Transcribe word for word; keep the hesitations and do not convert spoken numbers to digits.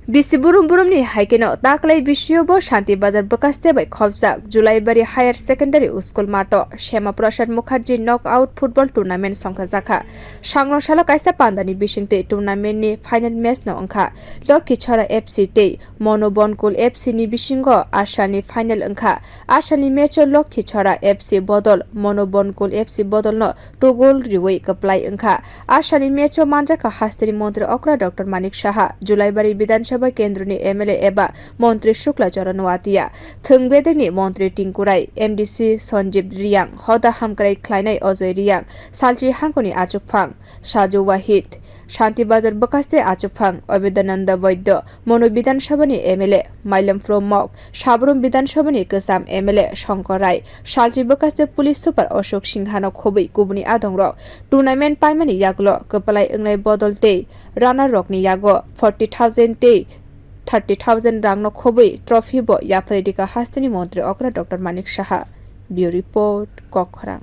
Bisi burum burumni hai kheno taklai bisio bo Shanti Bazar bwkaste bai khopjak Julaibari Higher Secondary School mato Shema Prasad Mukherjee Knockout Football Tournament songkha jakha. Sangno salo kaisa pandani bisingtwi tournament ni final match no wngkha Lokhi Chhara F C tei Mono Bonkul F C ni bisingo asalni final wngkha. Asalni match o Lokhi Chhara F C bodol Mono Bonkul F C bodol no two goal riwi kwplai wngkha. Asalni match o manjakha hasteni montri okra Doctor Manik Saha, Julaibari Bidhan Sabha Kendroni M L A eba montri Shukla Charan Watia, thwng bedekni montri Tinku Rai, M D C Sanjib Riyang, hoda hamkrai khlainai Ajay Riyang, salchi hangkoni achukphang Saju Wahid, Shanti Bazar bwkaste achukphang Abhedananda Vaidya, Mono Bidhan Sabha ni M L A Mailam Pro Mok, Sabrum Bidhan Sabha ni kwcham M L A Shankar Rai, salchi bwkaste Police Super Ashok Singha no khobwi kubuni adongrok tournament paimani yagulo kwplai wngnai bodol tei runner rokni yago forty thousand tei thirty thousand rang no khobwi trophy bo yapharwi rikha hasteni montri okra Doctor Manik Saha. Bureau Report, Kokkhorang.